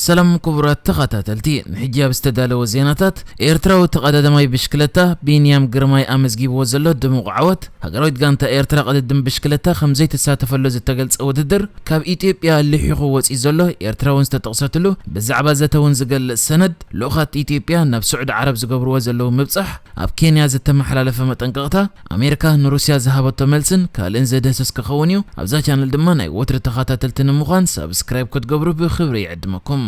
ሰላም ክቡራት ተኸታተልቲ፣ ንሕጂ ኣብ ዝተዳለወ ዜናታት፣ ኤርትራዊ ተቐዳዳማይ ብሽክለታ ቢንያም ግርማይ ኣመዝጊብዎ ዘሎ ድሙቕ ዓወት፣ ሃገራዊት ጋንታ ኤርትራ ቅድድም ብሽክለታ ከም ዘይትሳተፈሉ ዝተገልጸ ውድድር፣ ካብ ኢትዮጵያ ልሒኹ ወጺኡ ዘሎ ኤርትራውን ዝተጠቕሰትሉ ብዛዕባ ዘተ እውን ዝገልጽ ሰነድ፣ ልኡኻት ኢትዮጵያ ናብ ስዑዲ ዓረብ ዝገብርዎ ዘለዉ ምብጻሕ፣ ኣብ ኬንያ ዝተመሓላለፈ መጠንቀቕታ፣ ኣሜሪካ ንሩስያ ዝሃበቶ መልስን ካልእን ዘድህስስ ክኸውን እዩ። ኣብዛ ቻነል ድማ ናይ ወትሪ ተኸታተልቲ ንምዃን ሳብስክራይብ ክትገብሩ ብኽብሪ ይዕድመኩም።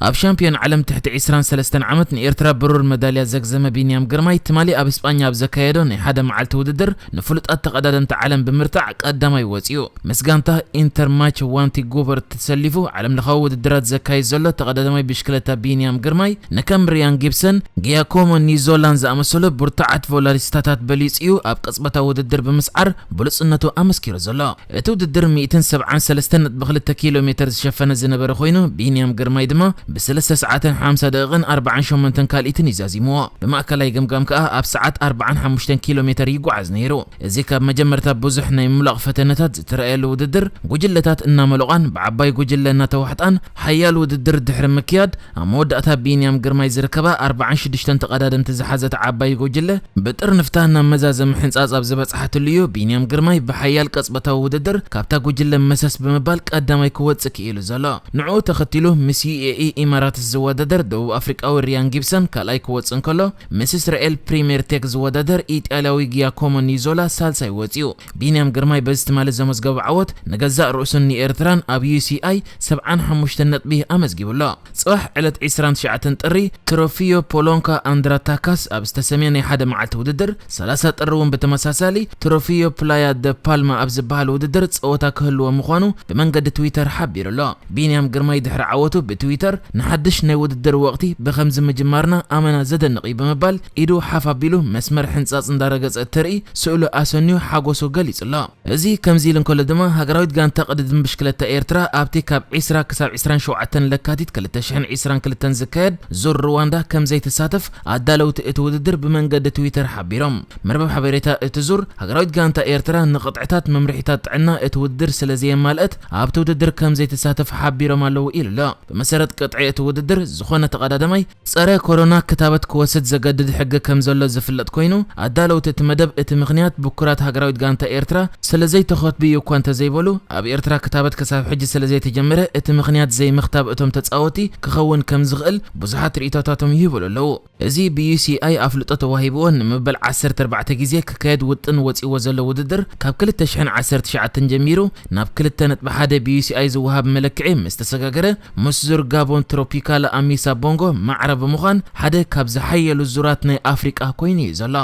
ኣብ ሻምፒዮን ዓለም ትሕቲ ዕስራን ሰለስተን ዓመት ንኤርትራ ብሩር መዳልያ ዘግዘመ ቢንያም ግርማይ፣ ትማሊ ኣብ እስጳኛ ኣብ ዘካየዶ ናይ ሓደ መዓልቲ ውድድር፣ ንፍሉጣት ተቐዳደምቲ ዓለም ብምርታዕ ቀዳማይ ወጺኡ። ምስ ጋንታ ኢንተርማች ዋንቲ ጉቨር ተሰሊፉ ዓለምለኻዊ ውድድራት ዘካይድ ዘሎ ተቐዳዳማይ ብሽክለታ ቢንያም ግርማይ፣ ንከም ሪያን ጊብሰን፣ ጊያኮሞ ኒዞላን ዝኣመሰሉ ብርቱዓት ቮላሪስታታት በሊጹ እዩ ኣብ ቅጽበታዊ ውድድር ብምስዓር ብሉጽነቱ ኣመስኪሩ ዘሎ። እቲ ውድድር ሚእትን ሰብዓን ሰለስተን ነጥቢ ክልተ ኪሎ ሜተር ዝሸፈነ ዝነበረ ኮይኑ፣ ቢንያም ግርማይ ድማ ብሰለስተ ሰዓትን ሓምሳ ደቂቕን ኣርባዓን ሸሞንተን ካልኢትን እዩ ዛዚምዎ። ብማእከላይ ገምጋም ከኣ ኣብ ሰዓት ኣርባዓን ሓሙሽተን ኪሎ ሜተር ይጓዓዝ ነይሩ። እዚ ካብ መጀመርታ ብዙሕ ናይ ምምላቕ ፈተነታት ዝተረኣየሉ ውድድር፣ ጉጅለታት እናመለቓን ብዓባይ ጉጅለ እናተዋሕጣን ሓያል ውድድር ድሕሪ ምክያድ፣ ኣብ መወዳእታ ቢንያም ግርማይ ዝርከባ ኣርባዓን ሽዱሽተን ተቐዳደምቲ ዝሓዘት ዓባይ ጉጅለ፣ ብጥርንፍታ ናብ መዛዘሚ ሕንጻጽ ኣብ ዝበጽሓትሉ እዩ ቢንያም ግርማይ ብሓያል ቅጽበታዊ ውድድር ካብታ ጉጅለ መሰስ ብምባል ቀዳማይ ክወጽእ ክኢሉ ዘሎ። ንዕኡ ተኸቲሉ ምስ ዩ ኤ ኢ ኢማራትስ ዝወዳደር ደቡብ ኣፍሪቃዊ ሪያን ጊብሰን ካልኣይ ክወጽእ እንከሎ፣ ምስ እስራኤል ፕሪምየር ቴክ ዝወዳደር ኢጣልያዊ ጊያኮሞ ኒዞላ ሳልሳይ ወጺኡ። ቢንያም ግርማይ በዚ ትማሊ ዘመዝገቦ ዓወት ንገዛእ ርእሱን ንኤርትራን ኣብ ዩ ሲ ኣይ ሰብዓን ሓሙሽተን ነጥቢ ኣመዝጊቡ ኣሎ። ጽባሕ ዕለት ዕስራን ትሽዓተን ጥሪ፣ ትሮፊዮ ፖሎንካ ኣንድራታካስ ኣብ ዝተሰምየ ናይ ሓደ መዓልቲ ውድድር፣ ሰላሳ ጥሪ እውን ብተመሳሳሊ ትሮፊዮ ፕላያ ደ ፓልማ ኣብ ዝበሃል ውድድር ጸወታ ክህልዎ ምዃኑ ብመንገዲ ትዊተር ሓቢሩ ኣሎ። ቢንያም ግርማይ ድሕሪ ዓወቱ ብትዊተር፣ "ንሓድሽ ናይ ውድድር ወቕቲ ብኸምዚ ምጅማርና ኣመና ዘደንቕ እዩ" ብምባል፣ ኢዱ ሓፍ ኣቢሉ መስመር ሕንጻጽ እንዳረገጸ እትርኢ ስእሉ ኣሰንዩ ሓጎሱ ገሊጹ ኣሎ። እዚ ከምዚ ኢሉ እንከሎ ድማ፣ ሃገራዊት ጋንታ ቅድድም ብሽክለታ ኤርትራ ኣብቲ ካብ ዕስራ ክሳብ ዕስራን ሸውዓተን ለካቲት ክልተ ሽሕን ዕስራን ክልተን ዝካየድ ዙር ሩዋንዳ ከም ዘይትሳተፍ ኣዳለውቲ እቲ ውድድር ብመንገዲ ትዊተር ሓቢሮም። መርበብ ሓበሬታ እቲ ዙር፣ ሃገራዊት ጋንታ ኤርትራ ንቕጥዕታት መምርሒታት ጥዕና እቲ ውድድር ስለ ዘየማልአት፣ ኣብቲ ውድድር ከም ዘይትሳተፍ ሓቢሮም ኣለዉ ኢሉ ኣሎ። ብመሰረት ቅጥዒ እቲ ውድድር፣ ዝኾነ ተቐዳዳማይ ጸረ ኮሮና ክታበት ክወስድ ዘገድድ ሕጊ ከም ዘሎ ዝፍለጥ ኮይኑ፣ ኣዳለውቲ እቲ መደብ እቲ ምኽንያት ብኩራት ሃገራዊት ጋንታ ኤርትራ ስለ ዘይተኸትቡ እዩ እኳ እንተዘይበሉ፣ ኣብ ኤርትራ ክታበት ክሳብ ሕጂ ስለ ዘይተጀመረ እቲ ምኽንያት ዘይምኽታብ እቶም ተጻወቲ ክኸውን ከም ዝኽእል ብዙሓት ርእይቶታቶም ይህብሉ ኣለዉ። እዚ ብ ዩ ሲ ኣይ ኣፍልጦ ተዋሂብዎ ንመበል ዓሰርተ ኣርባዕተ ግዜ ክካየድ ውጥን ወጺዎ ዘሎ ውድድር፣ ካብ ክልተ ሽሕን ዓሰርተ ትሽዓተን ጀሚሩ ናብ ክልተ ነጥቢ ሓደ ብ ዩ ሲ ኣይ ዝወሃብ መለክዒ ምስ ተሰጋገረ፣ ምስ ዙር ጋቦን ትሮፒካል ኣሚሳ ቦንጎ ማዕረ ብምዃን ሓደ ካብ ዝሓየሉ ዙራት ናይ ኣፍሪቃ ኮይኑ እዩ ዘሎ።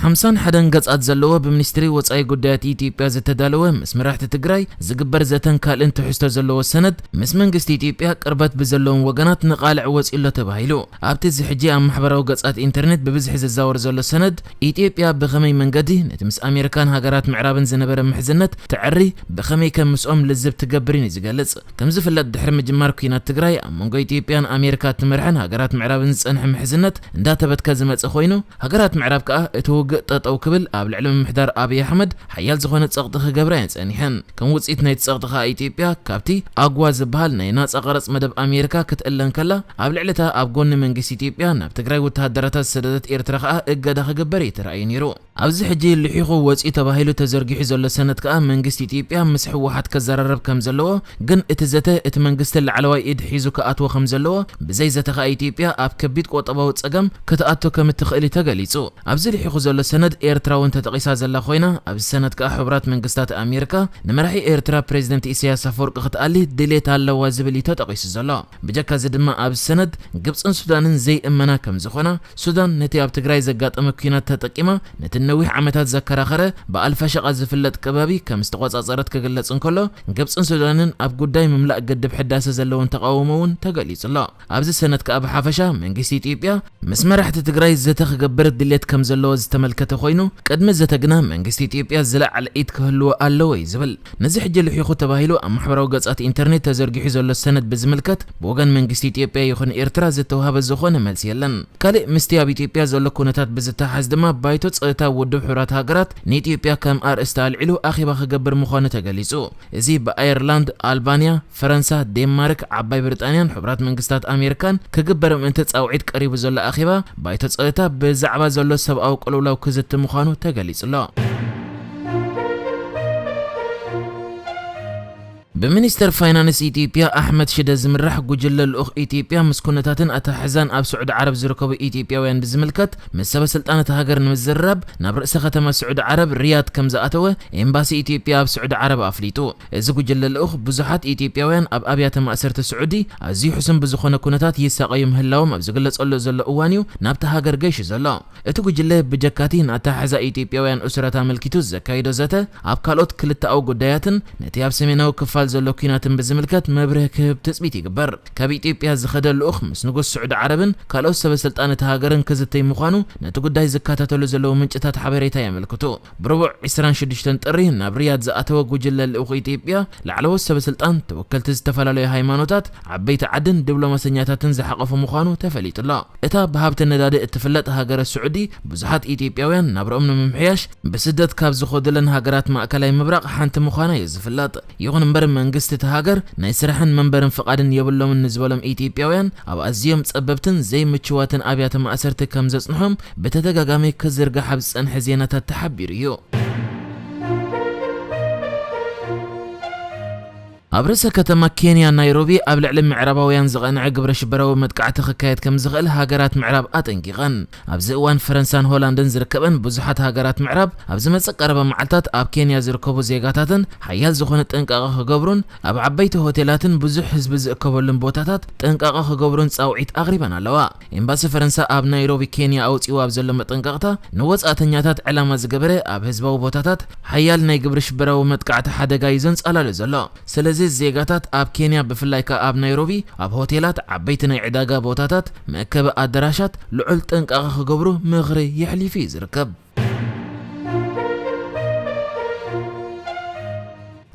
ሓምሳን ሓደን ገጻት ዘለዎ ብሚኒስትሪ ወጻኢ ጉዳያት ኢትዮጵያ ዝተዳለወ ምስ መራሕቲ ትግራይ ዝግበር ዘተን ካልእን ትሕዝቶ ዘለዎ ሰነድ ምስ መንግስቲ ኢትዮጵያ ቅርበት ብዘለዎም ወገናት ንቓልዕ ወጺኡ ኣሎ ተባሂሉ። ኣብቲ እዚ ሕጂ ኣብ ማሕበራዊ ገጻት ኢንተርኔት ብብዝሒ ዝዛወር ዘሎ ሰነድ፣ ኢትዮጵያ ብኸመይ መንገዲ ነቲ ምስ ኣሜሪካን ሃገራት ምዕራብን ዝነበረ ምሕዝነት ተዕሪ፣ ብኸመይ ከም ምስኦም ልዝብ ትገብርን እዩ ዝገልጽ። ከም ዝፍለጥ፣ ድሕሪ ምጅማር ኲናት ትግራይ ኣብ መንጎ ኢትዮጵያን ኣሜሪካ እትመርሐን ሃገራት ምዕራብን ዝጸንሐ ምሕዝነት እንዳተበትከ ዝመጸ ኮይኑ፣ ሃገራት ምዕራብ ከኣ እቲ ውግእ ጠጠው ክብል ኣብ ልዕሊ ምምሕዳር ኣብይ ኣሕመድ ሓያል ዝኾነ ጸቕጢ ክገብራ እየን ጸኒሐን። ከም ውጽኢት ናይቲ ጸቕጢ ከኣ ኢትዮጵያ ካብቲ ኣግዋ ዝበሃል ናይ ናጻ ቀረጽ መደብ ኣሜሪካ ክትእለ እንከላ፣ ኣብ ልዕሊ እታ ኣብ ጎኒ መንግስቲ ኢትዮጵያ ናብ ትግራይ ወተሃደራታ ዝሰደደት ኤርትራ ከኣ እገዳ ክግበር እዩ ተራእዩ ነይሩ። ኣብዚ ሕጂ ልሒኹ ወጺኡ ተባሂሉ ተዘርጊሑ ዘሎ ሰነድ ከኣ መንግስቲ ኢትዮጵያ ምስ ህወሓት ከዘራረብ ከም ዘለዎ፣ ግን እቲ ዘተ እቲ መንግስቲ ላዕለዋይ ኢድ ሒዙ ክኣትዎ ከም ዘለዎ፣ ብዘይ ዘተ ከኣ ኢትዮጵያ ኣብ ከቢድ ቁጠባዊ ጸገም ክትኣቱ ከም እትኽእል እዩ ተገሊጹ። ኣብዚ ልሒኹ ዘሎ ሰነድ ኤርትራ እውን ተጠቒሳ ዘላ ኮይና፣ ኣብዚ ሰነድ ከኣ ሕቡራት መንግስታት ኣሜሪካ ንመራሒ ኤርትራ ፕሬዚደንት ኢሳያስ ኣፈወርቂ ክትኣሊ ድሌት ኣለዋ ዝብል እዩ ተጠቒሱ ዘሎ። ብጀካ እዚ ድማ ኣብዚ ሰነድ ግብጽን ሱዳንን ዘይእመና ከም ዝኾና፣ ሱዳን ነቲ ኣብ ትግራይ ዘጋጠመ ኲናት ተጠቂማ ነቲ ነዊሕ ዓመታት ዘከራኸረ ብኣልፋሸቃ ዝፍለጥ ከባቢ ከም ዝተቆጻጸረት ክግለጽ እንከሎ፣ ግብጽን ሱዳንን ኣብ ጉዳይ ምምላእ ግድብ ሕዳሰ ዘለውን ተቃውሞ እውን ተገሊጹ ኣሎ። ኣብዚ ሰነድ ከኣ ብሓፈሻ መንግስቲ ኢትዮጵያ ምስ መራሕቲ ትግራይ ዘተ ክገብር ድሌት ከም ዘለዎ ዝተመልከተ ኮይኑ፣ ቅድሚ ዘተ ግና መንግስቲ ኢትዮጵያ ዝለዓለ ኢድ ክህልዎ ኣለዎ እዩ ዝብል። ነዚ ሕጂ ልሒኹ ተባሂሉ ኣብ ማሕበራዊ ገጻት ኢንተርኔት ተዘርጊሑ ዘሎ ሰነድ ብዝምልከት፣ ብወገን መንግስቲ ኢትዮጵያ ይኹን ኤርትራ ዝተዋህበ ዝኾነ መልሲ የለን። ካልእ ምስቲ ኣብ ኢትዮጵያ ዘሎ ኩነታት ብዝተሓዝ ድማ፣ ባይቶ ጸጥታ ውድብ ሕቡራት ሃገራት ንኢትዮጵያ ከም ኣርእስቲ ኣልዒሉ ኣኼባ ክገብር ምዃኑ ተገሊጹ። እዚ ብኣየርላንድ፣ ኣልባንያ፣ ፈረንሳ፣ ዴንማርክ፣ ዓባይ ብሪጣንያን ሕቡራት መንግስታት ኣሜሪካን ክግበር ምእንቲ ጻውዒት ቀሪቡ ዘሎ ኣኼባ፣ ባይቶ ጸጥታ ብዛዕባ ዘሎ ሰብኣዊ ቅልውላው ክዝቲ ምዃኑ ተገሊጹ ኣሎ። ብሚኒስተር ፋይናንስ ኢትዮጵያ ኣሕመድ ሽደ ዝምራሕ ጉጅለ ልኡኽ ኢትዮጵያ ምስ ኩነታትን ኣተሓሕዛን ኣብ ስዑዲ ዓረብ ዝርከቡ ኢትዮጵያውያን ብዝምልከት ምስ ሰበ ስልጣን እታ ሃገር ንምዝርራብ ናብ ርእሰ ከተማ ስዑዲ ዓረብ ሪያድ ከም ዝኣተወ ኤምባሲ ኢትዮጵያ ኣብ ስዑዲ ዓረብ ኣፍሊጡ። እዚ ጉጅለ ልኡኽ ብዙሓት ኢትዮጵያውያን ኣብ ኣብያተ ማእሰርቲ ስዑዲ ኣዝዩ ሕሱም ብዝኾነ ኩነታት ይሳቐዩ ምህላዎም ኣብ ዝግለጸሉ ዘሎ እዋን እዩ ናብታ ሃገር ገይሹ ዘሎ። እቲ ጉጅለ ብጀካቲ ንኣተሓሕዛ ኢትዮጵያውያን እሱራት ኣመልኪቱ ዘካይዶ ዘተ፣ ኣብ ካልኦት ክልተኣዊ ጉዳያትን ነቲ ኣብ ሰሜናዊ ክፋል ዘሎ ኲናትን ብዝምልከት መብርሂ ክህብ ትጽቢት ይግበር። ካብ ኢትዮጵያ ዝኸደ ልኡኽ ምስ ንጉስ ስዑዲ ዓረብን ካልኦት ሰበ ስልጣን እታ ሃገርን ክዝተይ ምዃኑ ነቲ ጉዳይ ዝከታተሉ ዘለዉ ምንጭታት ሓበሬታ የመልክቱ። ብረቡዕ ዕስራን ሽዱሽተን ጥሪ ናብ ሪያድ ዝኣተወ ጉጅለ ልኡኽ ኢትዮጵያ፣ ላዕለዎት ሰበ ስልጣን፣ ተወከልቲ ዝተፈላለዩ ሃይማኖታት፣ ዓበይቲ ዓድን ዲፕሎማሰኛታትን ዝሓቐፉ ምዃኑ ተፈሊጡ ኣሎ። እታ ብሃብቲ ነዳዲ እትፍለጥ ሃገረ ስዑዲ፣ ብዙሓት ኢትዮጵያውያን ናብርኦም ንምምሕያሽ ብስደት ካብ ዝኸዱለን ሃገራት ማእከላይ ምብራቕ ሓንቲ ምዃና እዩ ዝፍለጥ። ይኹን እምበር፣ መንግስቲ እታ ሃገር ናይ ስራሕን መንበርን ፍቓድን የብሎምን ንዝበሎም ኢትዮጵያውያን ኣብ ኣዝዮም ጸበብትን ዘይምችዋትን ኣብያተ ማእሰርቲ ከም ዘጽንሖም ብተደጋጋሚ ክዝርጋሕ ኣብ ዝጸንሐ ዜናታት ተሓቢሩ እዩ። ኣብ ርእሰ ከተማ ኬንያ ናይሮቢ ኣብ ልዕሊ ምዕራባውያን ዝቐንዐ ግብረ ሽበራዊ መጥቃዕቲ ክካየድ ከም ዝኽእል ሃገራት ምዕራብ ኣጠንቂቐን። ኣብዚ እዋን ፈረንሳን ሆላንድን ዝርከበን ብዙሓት ሃገራት ምዕራብ ኣብ ዝመጽእ ቀረባ መዓልታት ኣብ ኬንያ ዝርከቡ ዜጋታተን ሓያል ዝኾነ ጥንቃቐ ክገብሩን ኣብ ዓበይቲ ሆቴላትን ብዙሕ ህዝቢ ዝእከበሉን ቦታታት ጥንቃቐ ክገብሩን ጻውዒት ኣቕሪበን ኣለዋ። ኤምባሲ ፈረንሳ ኣብ ናይሮቢ ኬንያ ኣውጺኡ ኣብ ዘሎ መጠንቀቕታ፣ ንወጻእተኛታት ዕላማ ዝገበረ ኣብ ህዝባዊ ቦታታት ሓያል ናይ ግብረ ሽበራዊ መጥቃዕቲ ሓደጋ እዩ ዘንጸላሉ ዘሎ። ስለዚ ዜጋታት ኣብ ኬንያ፣ ብፍላይ ከኣ ኣብ ናይሮቢ፣ ኣብ ሆቴላት፣ ዓበይቲ ናይ ዕዳጋ ቦታታት፣ መእከቢ ኣዳራሻት ልዑል ጥንቃቐ ክገብሩ ምኽሪ የሕሊፉ እዩ ዝርከብ።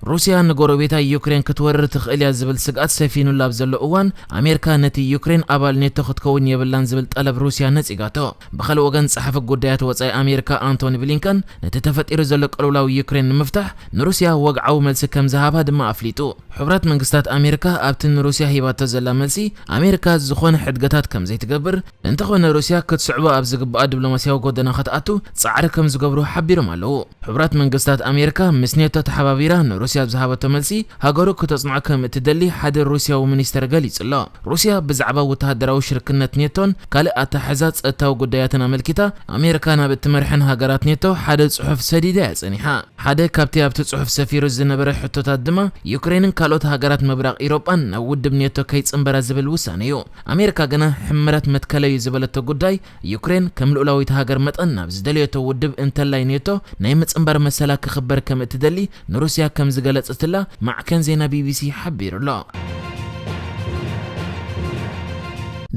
ሩስያ ንጎረቤታ ዩክሬን ክትወርር ትኽእል እያ ዝብል ስግኣት ሰፊኑላ ኣብ ዘሎ እዋን፣ ኣሜሪካ ነቲ ዩክሬን ኣባል ኔቶ ክትከውን የብላን ዝብል ጠለብ ሩስያ ነጺጋቶ። ብኻልእ ወገን፣ ጸሓፊ ጉዳያት ወጻኢ ኣሜሪካ ኣንቶኒ ብሊንከን፣ ነቲ ተፈጢሩ ዘሎ ቅልውላው ዩክሬን ንምፍታሕ ንሩስያ ወግዓዊ መልሲ ከም ዝሃባ ድማ ኣፍሊጡ። ሕቡራት መንግስታት ኣሜሪካ ኣብቲ ንሩስያ ሂባቶ ዘላ መልሲ፣ ኣሜሪካ ዝኾነ ሕድገታት ከም ዘይትገብር፣ እንተኾነ ሩስያ ክትስዕቦ ኣብ ዝግብኣ ዲፕሎማስያዊ ጎደና ክትኣቱ ጻዕሪ ከም ዝገብሩ ሓቢሮም ኣለዉ። ሕቡራት መንግስታት ኣሜሪካ ምስ ኔቶ ተሓባቢራ ንሩስያ ኣብ ዝሃበቶ መልሲ፣ ሃገሩ ክተጽንዖ ከም እትደሊ ሓደ ሩስያዊ ሚኒስተር ገሊጹ ኣሎ። ሩስያ ብዛዕባ ወተሃደራዊ ሽርክነት ኔቶን ካልእ ኣተሓሕዛ ጸጥታዊ ጉዳያትን ኣመልኪታ፣ ኣሜሪካ ናብ እትመርሐን ሃገራት ኔቶ ሓደ ጽሑፍ ሰዲዳ እያ ጸኒሓ። ሓደ ካብቲ ኣብቲ ጽሑፍ ሰፊሩ ዝነበረ ሕቶታት ድማ፣ ዩክሬንን ካልኦት ሃገራት ምብራቕ ኢሮጳን ናብ ውድብ ኔቶ ከይጽንበራ ዝብል ውሳነ እዩ። ኣሜሪካ ግና ሕመረት መትከለይ እዩ ዝበለቶ ጉዳይ፣ ዩክሬን ከም ልኡላዊት ሃገር መጠን ናብ ዝደለየቶ ውድብ እንተላይ ኔቶ ናይ ምጽንባር መሰላ ክኽበር ከም እትደሊ ንሩስያ ከም ዝገለጸትላ ማዕከን ዜና ቢቢሲ ሓቢሩ ኣሎ።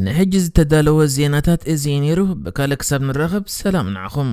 ንሕጂ ዝተዳለወ ዜናታት እዚ እዩ ነይሩ። ብካልእ ክሳብ ንራኸብ፣ ሰላም ንዓኹም።